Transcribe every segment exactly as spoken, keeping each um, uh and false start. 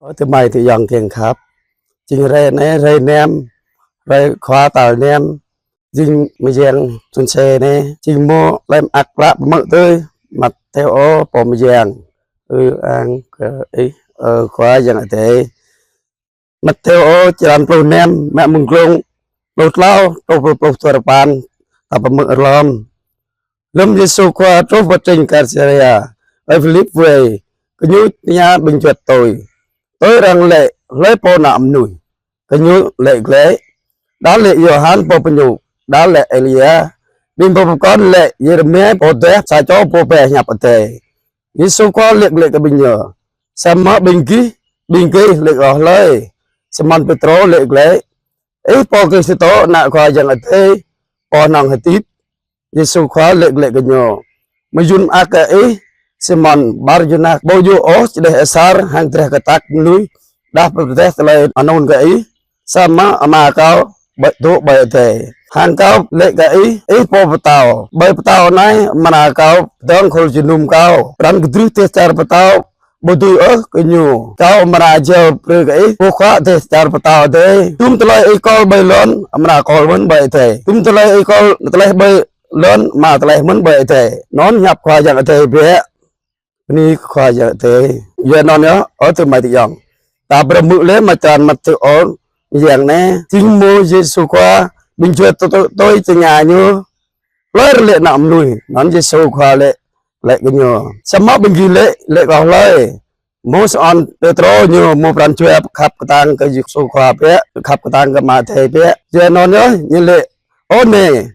Ơ, tơ amai tơ ayŏng kiăng khăp. Jing hrơi anai, hrơi năm, hrơi khua tal năm. Jing mơyang čun se anai, jing mơ̆ lĕ mơak klă pơmơ̆ tui Mattheo pô mơyang. Ư ang kơ Ih, ơ Khua Yang Adai. Mattheo črăn pluh năm, mă mơ̆ng glông pluh klâo truh pơ pluh duapăn, ta pơmơ̆ rơlơ̆m. Lơ̆m Yêsu Khua truh pơ tring Kaisarea, ơi Philip wai, gơñu tơña ƀing juăt tui: Tui arăng laĭ, hlơi pô Ană Mơnuih? Gơñu laĭ glaĭ: Đa laĭ Yôhan pô pơñu, đa laĭ Êlia, ƀing pô pơkŏn laĭ Yêrêmia pô đeh sa čô pô pơhiăp Adai. Yêsu Khua laĭ glaĭ kơ ƀing ñu: Samơ̆ ƀing gih, ƀing gih laĭ kâo hlơi? Simôn Pêtrô laĭ glaĭ: Ih pô Kristô, Ană Khua Yang Adai, pô hơnơ̆ng hơdip. Yêsu Khua laĭ glaĭ kơ ñu: Mơyŭn mơak kơ ih, Simôn Bar-Yôna, ƀu djơ̆ ôh čơđeh asar hăng drah kơtăk mơnuih, đah pơrơđah tơlơi anŭn kơ ih, samơ̆ Ama kâo ƀơi, dŏ ƀơi adai. Hăng kâo laĭ kơ ih, ih pô pơtao, ƀơi pơtao anai amra kâo pơdơ̆ng khul jơnum kâo. Pran kơdrưh dêh čar pơtao ƀu dưi ôh kơ ñu. Kâo amra jao brơi kơ ih boh khuă dêh čar pơtao adai. Dum tơlơi ih kol ƀơi lŏn, amra kol mơ̆n ƀơi adai. Dum tơlơi ih kol tơleh ƀơi lŏn, amra tơleh mơ̆n ƀơi adai. Anŭn hiăp Khua Yang Adai biă. Bơni Khua Yang Adai. Yua anŭn yơh, ơ tơ amai tơ ayŏng. Ta pơrơmư̆ lĕ mơ̆ng črăn Mattheo mơyang anai, jing mơ̆ Yêsu Khua, ƀing juăt tui, tui, tui tơña ñu: Hlơi arăng laĭ Ană Mơnuih? Anŭn Yêsu Khua laĭ, laĭ kơ ñu: Samơ̆ ƀing gih laĭ, laĭ kâo hlơi? Mơ̆ Simôn Pêtrô ñu mơ̆ pran jua khăp kơtang kơ Yêsu Khua biă, khăp kơtang kơ Ama Adai biă. Yua anŭn yơh, ñu laĭ: Ơ Nai,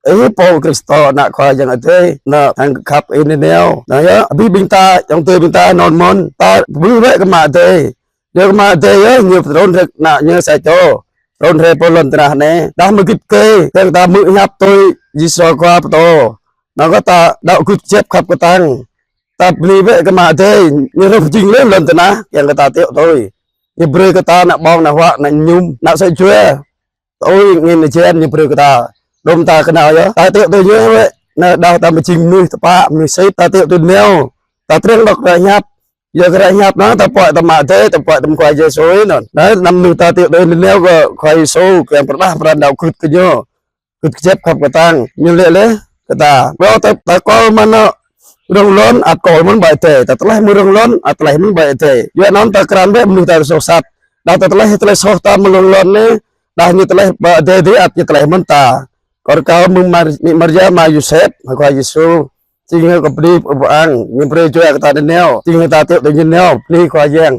Ih pô Kristô, Ană Khua Yang Adai, anŭn hăng khăp Ih nanao. Anŭn yơh, abih ƀing ta, ayŏng adơi ƀing ta anŭn mơ̆n, ta bơwih wơ̆t kơ Ama Adai. Yua kơ Ama Adai yơh, ñu pơtrŭn rai Ană ñu sa čô, trŭn rai pơ lŏn tơnah anai. Đah mơ̆ng git gai, tơdah ta hmư̆ hiăp tui Yêsu Khua pơtô, anŭn kơ ta đaŏ gưt kơjăp khăp kơtang. Ta bơni wơ̆t kơ Ama Adai, ñu rŏh pơjing lĕ lŏn tơnah, kiăng kơ ta tiŏ tui. Ñu brơi kơ ta ană ƀơ̆ng, ană huă, ană mơñum, ană sĕ jua. Tui ngĭn jĕn ñu brơi kơ ta. Đôm ta kơnăl yơh. Ta tiŏ tui ñu wơ̆t. Anŭn đah ta mơjing mơnuih tơpă, mơnuih sĭt, ta tiŏ tui ñu. Ta treng đŏk hră hiăp. Yua kơ hră hiăp anŭn ta puăi tơ Ama Adai, ta puăi tơ Khua Yêsu anŭn. Anŭn, anăm mơnuih ta tiŏ tui ñu kơ Khua Yêsu, kiăng pơrơđah pran đaŏ gưt kơ ñu. Gưt kơjăp khăp kơtang, ñu laĭ laih kơ ta. Ƀơi ta, ta kol mă anŏ rŏng lŏn, ăt kol mơ̆n ƀơi adai. Ta tơleh mơ̆ng rŏng lŏn, ăt tơleh mơ̆n ƀơi adai. Yua anŭn ta krăn wơ̆t mơnuih ta soh sat. Đah ta tơleh, tơleh soh ta mơ̆ng rŏng lŏn anai, đah ñu tơleh ƀơi adai dih, ăt ñu tơleh mơ̆n ta. Kâo rơkâo mơ̆ng Mar-, Mĭ Maria, ama Yôsep, hăng Khua Yêsu. Jing hơi kơ bơni pơang, ñu brơi jua kơ ta nanao. Jing hơi ta tiŏ tui ñu nanao, bơni Khua Yang.